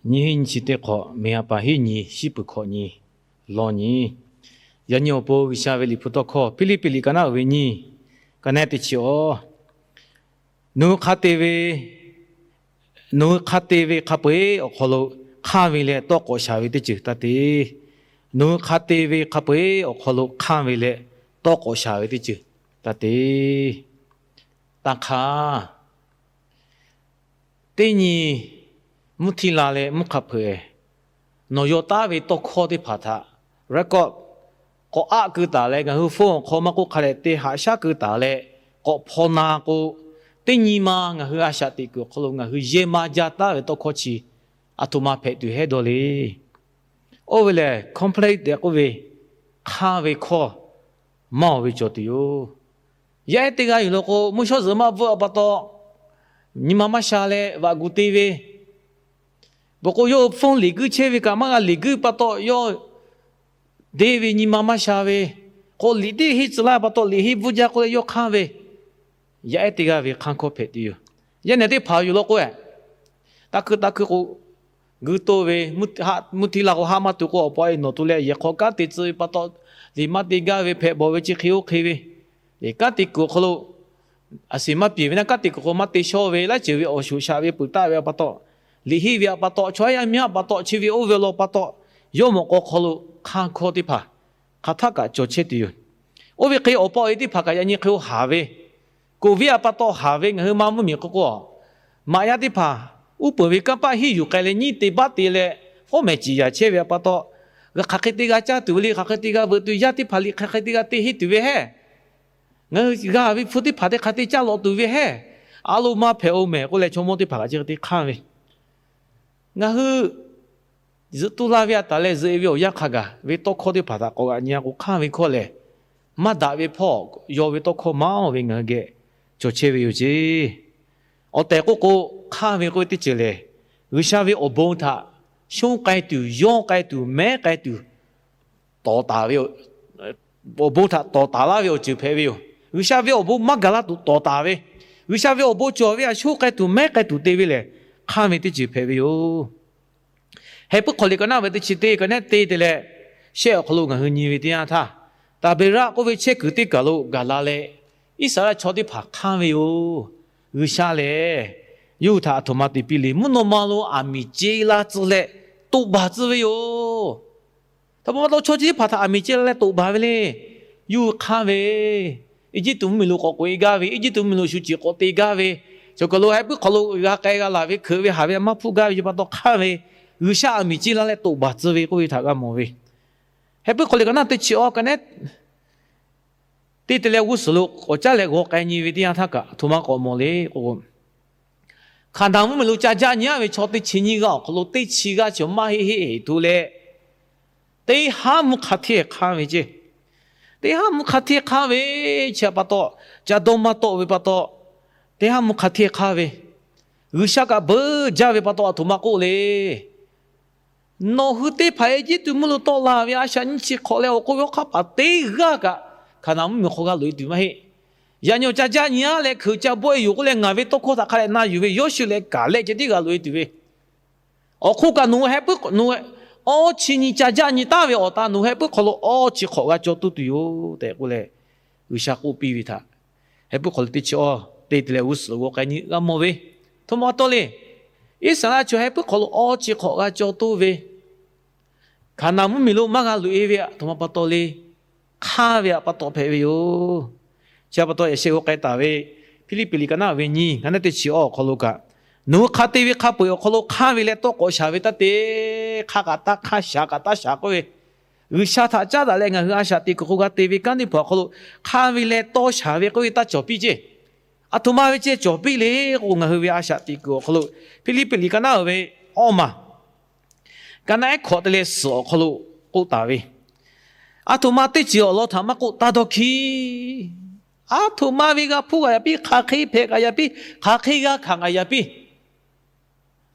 Nyiˇ hiˉ nyiˇ chi teˇ hk'awꞈ, miˬ ha pa hiˉ nyi, shiˉ puiˍ hkawꞈ nyi, lawˇ nyi. Yaꞈ nyi awˬ pon G'uiˬsha ve liꞈ hpu tawˇ hkawˇ Hpiˇliˇpiˆ liꞈ ka naˉ uiˍ ve nyiˇ, ka nehˉ teˇ chi awˬ, nawˬ hui hk'a te ve, nawˬ hui hk'a te ve hk'a peu-eˬ awˬ hk'aw lo hk'anˇ ve leh tawˇ k'awꞈ shaˍ ve teˇ ceuˬ taˇ te. Nawˬ hui hk'a te ve hk'a peu-eˬ awˬ hk'aw lo hk'anˇ ve leh tawˇ k'awꞈ shaˍ ve teˇ ceuˬ taˇ te. Tanˇ hk'aˇ, teˇ nyi mvuhˇ htiˇ la leh mvuhˇ hk'a hpeuꞈ, nawˬ yaw taˉ ve tawˇ hkawˇ teˇ hpaˍ htaꞈ record k'awꞈ aˆ keu taˍ leh, ngaˬ hui phone awˬ hk'aw maˇ k'oˆ hk'a leh te haꞈ shaˉ keu taˍ leh, k'awꞈ hpaw na k'o, teˇ nyi ma ngaˬ hui a shaꞈ teꞈ kuiˬ awˬ hk'aw lo ngaˬ hui yehˇ maˇ jaˇ taˉ ve tawˇ hkawˇ chi aˬ htoꞈ ma hpehꞈ tuˬ hehˉ dawˇ le. Oˇ ve lehˬ, complain tehꞈ k'oˆ ve hk'anˇ ve hkawˇ maˇ oˬ ve cawˬ tuˬ yoˬ. Yaˇ ehˉ teˇ g'aˇ yuˬ law k'o, mvuhˇ shawˉ zuhꞈ maˇ bvuhˆ a pa taw, nyi ma maˇ sha leh vaꞈ gu te ve, peuˬ k'o, yawˇ phone liꞈ guiˇ chehˇ ve kaꞈ maˇ g'a liꞈ guiˇ pa taw, yawˇ deˇ ve nyi ma maˇ sha ve, k'o liꞈ teˇ henˇ tcuh laˇ pa taw, liꞈ henˇ bvuhˇ jaˇ k'oˆ leh yawˇ hk'anˇ ve, yaˇ ehˉ teˇ g'aˇ ve hk'anˇ hkawˇ hpehꞈ tuˬ yoˬ. Yaˇ nehˬ teˇ hpaˍ yuˬ law k'o, taˇ hkui taˇ hkui k'o, gu toˇ ve, mvuhˇ htiˇ la k'o haˆ maˇ tuˬ k'o, awˬ pa e nawˬ tuˬ leh yehˬ hk'aw kanˉ te tcuh ve pa taw, liꞈ maˇ te gaˇ ve hpehꞈ bawˬ ve chi hk'e oˇ hk'e ve, kanˉ te kuiˬ awˬ hk'aw lo a siˍ maˇ piˍ ve naˇ, kanˉ te kuiˬ hk'aw maˇ te shawˇ ve, laiˉ ceuˬ ve awˬ shuˍ shaꞈ ve peuˬ taˆ ve a pa taw, liꞈ henˇ ve a pa taw, chaw yaˇ mvuhˇ a pa taw, chi ve oˇ ve law pa taw, yawˇ mawꞈ k'aw hk'aw lo hk'anˇ hkawˇ teˇ hpaˍ hk'aˬ htaˆ kaꞈ cawˬ chehˇ tuˬ yoˬ. Oˇ ve hk'e awˬ pa awˬ e teˇ hpaˍ kaꞈ yaꞈ nyi hk'e oˇ haˍ ve, koˬ viˉ a pa taw haˍ ve ngaˬ hui ma mvuhˇmiˬ hk'oˆ k'o, maꞈ yaˇ teˇ hpaˍ uˉ peunˍ ve kanˇ paˆ henˇ yuˬ k'ai leh nyiˇ te baˆ te leh, fawˉ mehˍ ciˍ yaˍ chehˇ ve a pa taw, hk'aˬ hk'e te g'a caˇ tuˬ ve le, hk'aˬ hk'e te g'a veuꞈ tuˬ, yaˇ teˇ hpaˍ liꞈ hk'aˬ hk'e te g'a te henˇ tuˬ ve hehˉ, ngaˬ hui g'a ve hpu teˇ hpaˍ teˇ hk'aˬ te caˇ lawꞈ tuˬ ve hehˉ, a lo maˇ hpehꞈ-oˬ mehˍ k'oˆ leh, chaw mawˇ teˇ hpaˍ kaꞈ chi hk'e te hk'anˇ ve, ngaˬ hui zuhꞈ tu la ve a taˍ leh zuhꞈ e ve awˬ yanˇ hk'a gaˬ ve tawˇ hkawˇ teˇ hpaˍ htaꞈ k'awꞈ g'aꞈ nyi a k'o, hk'anˇ ve hkawˇ lehˬ, maˇ daꞈ ve hpawˇ yaw ve tawˇ hkawˇ maˇ oˬ ve ngaˬ hui geh cawˬ chehˇ ve yoˬ ceˇ. Awˬ tehˬ k'oˆ k'o, hk'anˇ ve k'oˆ ve teˇ ceuˬ lehˬ, G'uiˬsha ve awˬ bon htaꞈ shonˇ k'ai tuˬ, yawˇ k'ai tuˬ, mehˉ k'ai tuˬ, tawˍ taˍ ve, awˬ bon htaꞈ tawˍ taˍ laˇ ve awˬ ceuˬ hpehꞈ ve yoˬ. G'uiˬsha ve awˬ bon maˇ gaˬ la tuˬ tawˍ taˍ ve, G'uiˬsha ve awˬ bon cawˬ ve a shonˇ k'ai tuˬ, mehˉ k'ai tuˬ te ve lehˬ, hk'anˇ ve teˇ ceuˬ hpehꞈ ve yoˬ. Heh puiˉ hk'aw liꞈ ka naˉ ve teˇ chi teˇ ka nehˉ te te leh, shehˆ awˬ hk'aw lo ngaˬ hui nyi ve teˇ yanˇ htaˇ, Taˍbeˍraˆ k'oˆ ve chehˇ kuiˬ teˇ kaˬ lo gaˬ la leh, Iˉsaˍreˍlaˆ chaw teˇ hpaˍ hk'anˇ ve yoˬ. G'uiˬsha lehˬ, yawˇ hui htaꞈ aˬ htoꞈ ma te piˇ le. Mvuhˇ naw ma lo aˬ miˍ ce la tcuh leh toꞈ baˬ tcuh ve yoˬ. Htaꞈ pa taw chaw chi teˇ hpaˍ htaꞈ aˬ miˍ ce la leh toꞈ baˬ ve le. Yawˇ hui hk'anˇ ve, Eˇjiˇtuꞈ mvuhˇmiˬ lo k'awꞈ k'oꞈ e gaˇ ve, Eˇjiˇtuꞈ mvuhˇmiˬ lo shu ceˬ k'awꞈ te gaˇ ve, cawˬ kaˬ lo heh puiˉ hk'aw lo g'a k'ai g'a laˬ ve, hkeuꞈ ve haˍ ve a maˇ hpfuhˆ gaˇ ve chi pa taw hk'anˇ ve, G'uiˬsha aˬ miˍ ce la leh toꞈ baˬ tcuh ve k'oˆ ve htaꞈ g'a mawˬ ve. Heh puiˉ hk'aw liꞈ ka naˉ teˇ chi awˬ ka nehˉ te te leh g'uˇ suhˍ lo k'awꞈ caˉ leh g'aw k'ai nyi ve teˇ yanˇ htaˇ kaꞈ, aˬ htoꞈ ma k'awꞈ mawˬ le k'o, Hkaˍnanˍ mvuhˇmiˬ lo ca jaˆ nyi a ve chaw teˇ chi nyiˇ g'aˇ awˬ hk'aw lo teˇ chi g'aˇ chi maˇ heˆ heˆ heˍ hto leh, teˇ haˉ mvuhˇ hk'a hteˇ hk'anˇ ve ceˇ. Teˇ haˉ mvuhˇ hk'a hteˇ hk'anˇ ve, chi pa taw, ca dawˇ maˇ tawˆ ve pa taw, teˇ haˉ mvuhˇ hk'a hteˇ hk'anˇ ve, G'uiˬsha kaꞈ beuꞈ jaˇ ve pa taw aˬ htoꞈ ma k'oˆ le. Nawˬ hui teˇ hpaˍ Eˇjiˇtuꞈ mvuhˇ lo tawˆ la ve a shaꞈ nyiˇ chi hk'awꞈ leh awˬ k'oˆ ve awˬ hk'aˇ paˍ teˇ g'aˇ kaꞈ Hkaˍnanˍ mvuhˇmiˬ hk'aw g'a loꞈ e tuˬ maˇ heˆ. Yaꞈ nyi awˬ ca jaˆ nyi a leh hkeuꞈ ca bawˆ e yoˬ k'oˆ leh ngaˬ ve tawˇ hkawˇ htaꞈ hk'a dehꞈ na yuˬ ve Yoˇshuˆ leh Kaˍlehˆ ceh tiˉ g'a loꞈ e tuˬ ve, awˬ hk'oˆ kaꞈ nawˬ hui heh puiˉ nawˬ hui awˇ chi nyi ca jaˆ nyi taˉ ve awˬ ta nawˬ hui heh puiˉ hk'aw lo awˇ chi hk'awꞈ g'a caw toˇ tuˬ yoˬ tehꞈ k'oˆ leh, G'uiˬsha k'oˆ piˇ ve htaꞈ heh puiˉ hk'aw lo teˇ chi awˬ te te leh g'uˇ suhˍ lo g'aw k'ai nyi g'a mawˬ ve. Htoꞈ ma pa taw le. Iˉsaˍreˍlaˆ chaw heh puiˉ hk'aw lo awˇ chi hk'awꞈ g'a caw toˇ ve, Hkaˍnanˍ mvuhˇmiˬ lo maˇ g'a loꞈ e ve aˬ htoꞈ ma pa taw le. Hk'anˇ ve aꞈ pa taw hpehꞈ ve yoˬ. Chi pa taw yaꞈ sheh g'aw k'ai taˍ ve Hpiˇliˇpiˆ liꞈ ka naˉ ve nyiˇ, ka nehˉ teˇ chi awˬ awˬ hk'aw lo kaꞈ, nawˬ hui hk'a te ve hk'a peu-eˬ awˬ hk'aw lo hk'anˇ ve leh tawˇ k'awꞈ shaˍ ve taˇ te. Hk'a kaꞈ taˇ hk'anˇ, shaˍ kaꞈ taˇ shaˍ k'oˆ ve, G'uiˬsha htaꞈ caˉ daꞈ leh ngaˬ hui a shaꞈ teꞈ kuiˬ hk'oˆ g'a te ve kanˉ teˇ hpaˍ awˬ hk'aw lo hk'anˇ ve leh tawˇ shaˍ ve k'oˆ ve taˇ cawˬ piˇ ceˇ. Aˬ htoꞈ ma ve ceh cawˬ piˇ le k'o, ngaˬ hui ve a shaꞈ teꞈ kuiˬ awˬ hk'aw lo Hpiˇliˇpiˆ liꞈ ka naˉ ve awˇ maˬ, ka naˉ ehˉ hkawꞈ te leh suhˍ awˬ hk'aw lo k'oˆ taˍ ve, aˬ htoꞈ ma teˇ ceuˬ awˬ lawn htaꞈ maˇ k'oˆ, taˇ dawˇ hkiˉ. Aˬ htoꞈ ma ve g'a hpuˇ kaꞈ yaꞈ piˇ, hk'aˬ hk'e hpehꞈ kaꞈ yaꞈ piˇ, hk'aˬ hk'e g'a hkanˍ kaꞈ yaꞈ piˇ,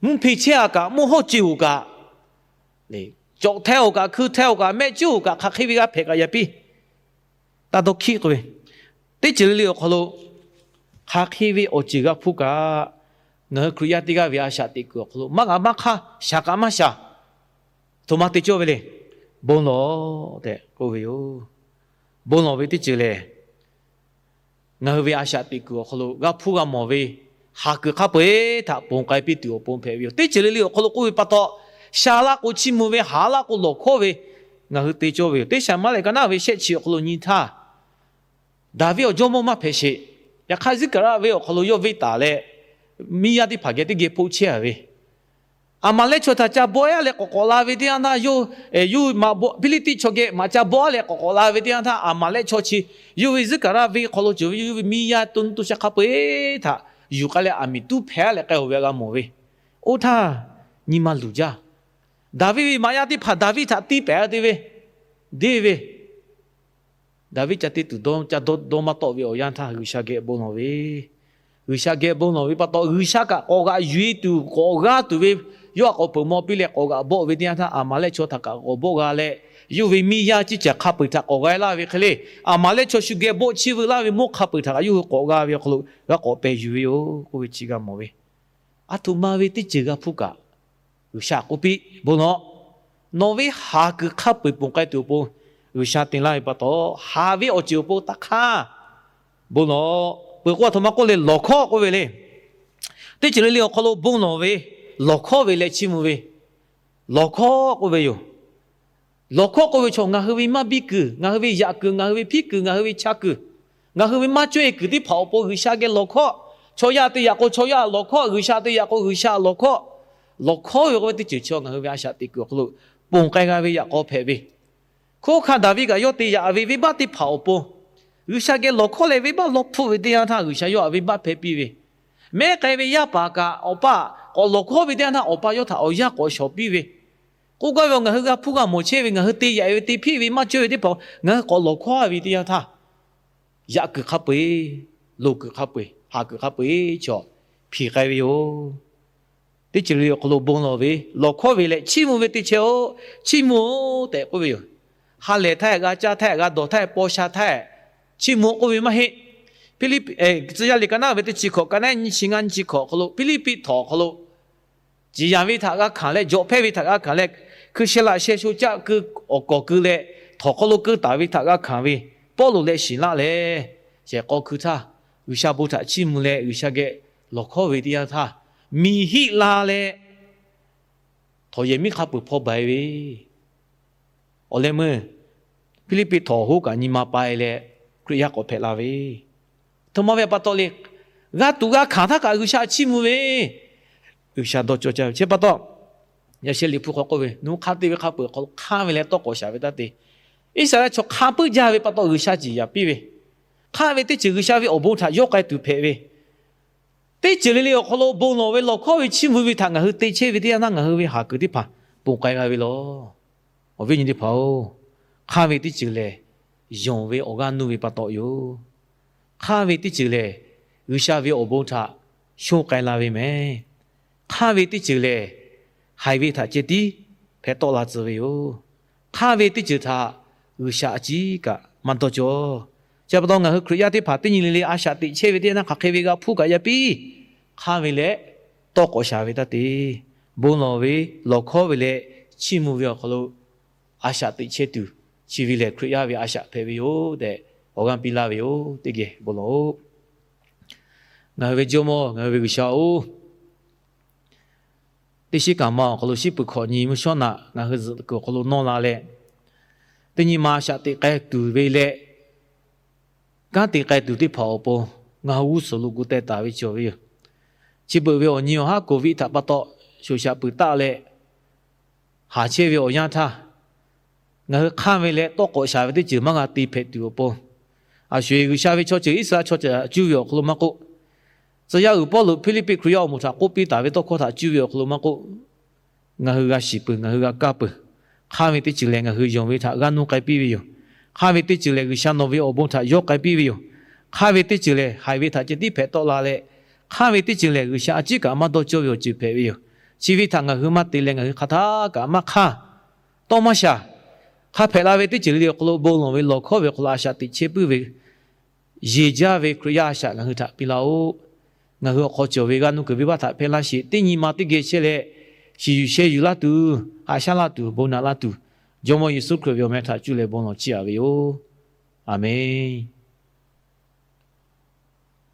mvuhˇ hpeˇ chehˇ-a kaꞈ, mvuhˇ hawˇ ce-oˬ kaꞈ, cawꞈ hteh-oˬ kaꞈ, hkui hteh-oˬ kaꞈ, mehˆ cuˉ-oˬ kaꞈ, hk'aˬ hk'e ve g'a hpehꞈ kaꞈ yaꞈ piˇ, taˇ dawˇ hkiˉ k'oˆ ve, teˇ ceuˬ le le awˬ hk'aw lo hk'aˬ hk'e ve awˬ ceuˬ g'a hpuˇ kaꞈ, Ngaˬ hui Hkriꞈ yaˇ teˇ g'aˇ ve a shaꞈ teꞈ kuiˬ awˬ hk'aw lo maˇ g'a maˇ hk'aˇ, shaˍ kaꞈ maˇ shaˍ, aˬ htoꞈ ma te cawˇ ve le. Bon lawˬ tehꞈ k'oˆ ve yoˬ. Bon lawˬ ve teˇ ceuˬ lehˬ, ngaˬ hui ve a shaꞈ teꞈ kuiˬ awˬ hk'aw lo g'a hpuˇ g'a mawˬ ve haˍ kuiˬ hk'a peu-eˬ htaꞈ ponˬ k'ai piˇ tuˬ awˬ pon hpehꞈ ve yoˬ. Teˇ ceuˬ le le awˬ hk'aw lo k'oˆ ve pa taw, sha laˇ k'o chiˇ mvuh ve, haˍ laˇ k'o lawˬ hkawˉ ve, ngaˬ hui te cawˇ ve yoˬ. Teˇ Saˍmuˍeˍlaˆ ka naˉ ve shehˆ chi awˬ hk'aw lo nyi htaˇ, Daˍviˆ awˬ jawˇmawˇ maˇ hpehꞈ sheˍ. Yaꞈ hk'aˇ, Zuhˉkaˍraˆ venˇ awˬ hk'aw lo yawˇ venˇ taˍ leh, miˇ yaˇ teˇ hpaˍ geh teˇ geh hpoˆ chehˇ a ve, Aˍmaˍlehˆ chaw htaꞈ ca bawˆ-a leh k'awꞈ k'awꞈ la ve teˇ yanˇ htaˇ, yawˇ, yawˇ Hpiˇliˇtiˆ chaw geh maꞈ ca bawˆ-a leh k'awꞈ k'awꞈ la ve teˇ yanˇ htaˇ, Aˍmaˍlehˆ chaw chi yawˇ ve Zuhˉkaˍraˆ venˇ hk'aw lo cawˬ ve yawˇ ve miˇ yaˇ to nuˇ to shaˆ hk'a peu-eˬ htaꞈ yuˬ k'ai leh aˬ miˍ tuˉ hpehꞈ leh k'ai-oˬ ve g'a mawˬ ve. Oˇ htaˇ, nyi ma luˬ jaˇ. Daˍviˆ ve maꞈ yaˇ teˇ hpaˍ Daˍviˆ htaꞈ tiˇ pehˍ-a te ve, deˇ ve, Daˍviˆ ca te tuˬ dawˇ, ca dawˇ dawˇ maˇ tawˆ ve awˬ yanˇ htaˇ G'uiˬsha geh bon lawˬ ve, G'uiˬsha geh bon lawˬ ve pa taw, G'uiˬsha kaꞈ k'awꞈ g'aꞈ yuˬ-e tuˬ k'awꞈ g'aˇ tuˬ ve, yawˇ htaꞈ k'awꞈ peuˬ maw piˇ leh k'awꞈ g'aꞈ bawˆ ve teˇ yanˇ htaˇ, Aˍmaˍlehˆ chaw htaꞈ kaꞈ k'awꞈ bawˆ g'a leh, yawˇ ve miˇ yaˇ ciˇ caˬ hk'a peu-eˬ htaꞈ k'awꞈ g'aˇ laˇ ve hk'e le, Aˍmaˍlehˆ chaw shu geh bawˆ chiˇ veu laˇ ve mawˇ hk'a peu-eˬ htaꞈ kaꞈ yawˇ hui k'awꞈ g'a ve awˬ hk'aw lo g'a k'awꞈ pehˬ yuˬ ve yoˬ k'oˆ ve chi g'a mawˬ ve. Aˬ htoꞈ ma ve teˇ ceuˬ g'a hpuˇ kaꞈ, G'uiˬsha k'oˆ piˇ, Bon lawˬ. Nawˬ ve haˍ kuiˬ hk'a peu-eˬ ponˬ k'ai tuˬ awˬ pon G'uiˬsha te laˇ ve pa taw, haˍ ve awˬ ceuˬ awˬ pon taˇ hk'aˇ, bon lawˬ. Peuˬ k'o, aˬ htoꞈ ma k'oˆ le, lawˬ hkawˇ k'oˆ ve le. Teˇ ceuˬ le le awˬ hk'aw lo bon lawˬ ve, lawˬ hkawˇ ve leh chiˇ mvuh ve, lawˬ hkawˇ k'oˆ ve yoˬ. Lawˬ hkawˇ k'oˆ ve chaw ngaˬ hui ve maˇ biˇ kuiˬ, ngaˬ hui ve yaꞈ kuiˬ, ngaˬ hui ve hpiˉ kuiˬ, ngaˬ hui ve cha kuiˬ, ngaˬ hui ve maˇ cawˇ-e kuiˬ teˇ hpaˍ awˬ pon G'uiˬsha geh lawˬ hkawˇ. Chaw yaˇ te yaꞈ k'o chaw yaˇ lawˬ hkawˇ, G'uiˬsha te yaꞈ k'o G'uiˬsha lawˬ hkawˇ. Lawˬ hkawˇ ve k'oˆ ve teˇ ceuˬ chi ngaˬ hui ve a shaꞈ teꞈ kuiˬ awˬ hk'aw lo ponˬ k'ai g'a ve yaꞈ k'aw hpehꞈ ve. Hkunˉ hawˉ hkanˇ Daˍviˆ kaꞈ yawˇ te yaꞈ ve venˇbaˆ teˇ hpaˍ awˬ pon, G'uiˬsha geh lawˬ hkawˇ leh venˇbaˆ lawˇ hpfuhˆ ve teˇ yanˇ htaˇ G'uiˬsha yawˇ htaꞈ venˇbaˆ hpehˇ piˇ ve, mehˉ k'ai ve yaˇ paˍ kaꞈ awˬ pa k'awꞈ lawˬ hkawˇ ve teˇ yanˇ htaˇ, awˬ pa yawˇ htaꞈ awˬ yanˇ k'awꞈ shawˍ piˇ ve. K'oˆ gaˇ ve, ngaˬ hui g'a hpuˇ g'a mawˬ chehˇ ve, ngaˬ hui te yaꞈ ve te hpiˆ ve maˇ cawˇ ve teˇ hpaˍ ngaˬ hui k'awꞈ lawˬ hkawˇ ve teˇ yanˇ htaˇ, yaꞈ kuiˬ hk'a peu-eˬ, loˍ kuiˬ hk'a peu-eˬ, haˍ kuiˬ hk'a peu-eˬ chaw hpiˍ k'ai ve yoˬ. Teˇ ceuˬ le awˬ hk'aw lo bon lawˬ ve, lawˬ hkawˇ ve leh chiˇ mvuh ve teˇ chehˇ-oˆ, chiˇ mvuh-oˆ tehꞈ k'oˆ ve yoˬ. Ha lehˬ htaˇ, g'a caˇ htaˇ, g'a dawˬ htaˇ, paw sha htaˇ, chiˇ mvuh k'oˆ ve maˇ heˆ. Hpiˇliˇpiˆ, Tcuh yaˇ liꞈ ka naˉ ve teˇ chi hkawꞈ, ka naˉ nyiˇ chi ngaˇ nyiˇ chi hkawꞈ hk'aw lo, Hpiˇliˇpiˆ htawnˍ awˬ hk'aw lo ciˍ yanˍ ve htaꞈ g'a hkanˍ leh, jawꞈ hpehˇ ve htaꞈ g'a hkanˍ leh, hkui sheh laꞈ sheh sho caˆ keu awˬ kawˬ keu leh, htawnˍ hk'aw lo keu taˍ ve htaꞈ g'a hkanˍ ve Pawˇluꞈ leh Siˍlaˆ lehˬ, shehˍ k'aw hkui htaˇ G'uiˬsha bon htaꞈ chiˇ mvuh leh G'uiˬsha geh lawˬ hkawˇ ve teˇ yanˇ htaˇ, miˬ hiˆ la leh htawnˍ yehˬ miˉ hk'a peu-eˬ hpaw baiˬ ve. Awˬ leh meuˇ Hpiˇliˇpiˆ htawnˍ hoˉ kaꞈ nyi ma pai leh Hkriꞈ yaˇ k'awꞈ hpehꞈ la ve. Htoꞈ ma ve pa taw le, g'a tuꞈ g'a hkanˍ htaˇ kaꞈ G'uiˬsha chiˇ mvuh ve, G'uiˬsha dawˇ cawˇ caˇ ve. Chi pa taw, yaꞈ sheh Liꞈ hpu hk'aw k'oˆ ve, nawˬ hui hk'a te ve hk'a peu-eˬ hk'aw lo hk'anˇ ve leh tawˇ k'awꞈ shaˍ ve taˇ te. Iˉsaˍreˍlaˆ chaw hk'a puiˉ jaˇ ve pa taw G'uiˬsha ciˍ yanˍ piˇ ve. Hk'anˇ ve teˇ ceuˬ G'uiˬsha ve awˬ bon htaꞈ yawˇ k'ai tuˬ hpehꞈ ve. Teˇ ceuˬ le le awˬ hk'aw lo bon lawˬ ve, lawˬ hkawˇ ve, chiˇ mvuh ve htaꞈ ngaˬ hui te chehˇ ve teˇ yanˇ htaˇ ngaˬ hui ve haˍ kuiˬ teˇ hpaˍ ponˬ k'ai g'a ve lawˬ. Awˬ viˉ nyi teˇ hpaˍ-oˬ, hk'anˇ ve teˇ ceuˬ lehˬ, yonˍ ve awˬ g'aˇ nuˇ ve pa taw yoˬ. Hk'anˇ ve teˇ ceuˬ lehˬ, G'uiˬsha ve awˬ bon htaꞈ shonˇ k'ai la ve mehˍ. Hk'anˇ ve teˇ ceuˬ lehˬ, haiˬ ve htaꞈ ceh tiˉ hpehꞈ tawˆ la tcuh ve yoˬ. Hk'anˇ ve teˇ ceuˬ htaꞈ G'uiˬsha a ciˉ kaꞈ maˇ dawˇ cawˇ. Chi pa taw ngaˬ hui Hkriꞈ yaˇ teˇ hpaˍ teˇ nyi le le a shaꞈ teꞈ chehˇ ve teˇ yanˇ htaˇ hk'aˬ hk'e ve g'a hpuˇ kaꞈ yaˇ piˇ. Hk'anˇ ve leh tawˇ k'awꞈ shaˍ ve taˇ te. Bon lawˬ ve, lawˬ hkawˇ ve leh chiˇ mvuh ve awˬ hk'aw lo a shaꞈ teꞈ chehˇ tuˬ, chi ve lehˬ Hkriꞈ yaˇ ve a shaꞈ hpehꞈ ve yoˬ tehꞈ awˬ g'aˇ piˇ laˇ ve yoˬ. Teˇ geh bon lawˬ-oˆ. Ngaˬ hui ve Jawˇmawˇ, ngaˬ hui ve G'uiˬsha-oˬ, teˇ shiˉ kaꞈ ma awˬ hk'aw lo shiˉ peuˬ hkawꞈ nyi mvuhˇ shawˉ naꞈ ngaˬ hui zuhꞈ kuiˬ awˬ hk'aw lo nawˇ la leh, teˇ nyi ma a shaꞈ teꞈ k'ai tuˬ ve leh, kanˉ te k'ai tuˬ teˇ hpaˍ awˬ pon ngaˬ hui g'uˇ suhˍ lo gu teh taˍ ve cawˬ ve yoˬ. Chi beuꞈ ve awˬ nyi awˬ haˉ Covid htaꞈ pa taw shoˍ shaꞈ peuˬ taˆ leh, haˍ chehˇ ve awˬ yanˇ htaˇ, ngaˬ hui hk'anˇ ve leh tawˇ k'awꞈ shaˍ ve teˇ ceuˬ maˇ g'a te hpehꞈ tuˬ awˬ pon, a sho-eˬ G'uiˬsha ve chaw ceuˬ Iˉsaˍreˍlaˆ chaw ceuˬ htaꞈ cuˇ ve awˬ hk'aw lo maˇ k'oˆ, tcuh yaˇ uiˍ Pawˇluꞈ Hpiˇliˇpiˆ Hkriꞈ yaˇ awˬ moˍ htaꞈ k'oˆ piˇ taˍ ve tawˇ hkawˇ htaꞈ cuˇ ve awˬ hk'aw lo maˇ k'oˆ, ngaˬ hui g'a shiˍ peuˬ, ngaˬ hui g'a kaˇ peuˬ. Hk'anˇ ve teˇ ceuˬ lehˬ, ngaˬ hui yonˍ ve htaꞈ g'aˇ nuˇ k'ai piˇ ve yoˬ. Hk'anˇ ve teˇ ceuˬ lehˬ, G'uiˬsha nawˬ ve awˬ bon htaꞈ yawˇ k'ai piˇ ve yoˬ. Hk'anˇ ve teˇ ceuˬ lehˬ, haiˬ ve htaꞈ ceh tiˉ hpehꞈ tawˆ la leh, hk'anˇ ve teˇ ceuˬ lehˬ, G'uiˬsha a ciˉ kaꞈ maˇ dawˇ cawˇ ve awˬ ceuˬ hpehꞈ ve yoˬ. Chi ve htaꞈ ngaˬ hui maˇ te leh ngaˬ hui hk'aˬ htaˇ kaꞈ maˇ hk'anˇ, tawˇ maˇ shaˍ. Hk'a hpehꞈ la ve teˇ ceuˬ le le awˬ hk'aw lo bon lawˬ ve, lawˬ hkawˇ ve awˬ hk'aw lo a shaꞈ teꞈ chehˇ puiˉ ve yeˬ jaˇ ve Hkriꞈ yaˇ a shaꞈ ngaˬ hui htaꞈ piˇ laˇ-oˆ. Ngaˬ hui awˬ hk'aw cawˬ ve g'aˇ nuˇ kuiˬ venˇbaˆ htaꞈ hpehˇ laˇ sheˍ. Teˇ nyi ma teˇ geh chehˇ leh, shiˍ yuˬ sheh yuˬ laˇ tuˬ, haꞈ shaˉ laˇ tuˬ, bon naꞈ laˇ tuˬ, Jawˇmawˇ Yeˍsuˆ Hkriꞈ ve awˬ meh htaꞈ cuˇ leh bon lawˬ chiˇ aꞈ ve yoˬ. Aˍmenˍ.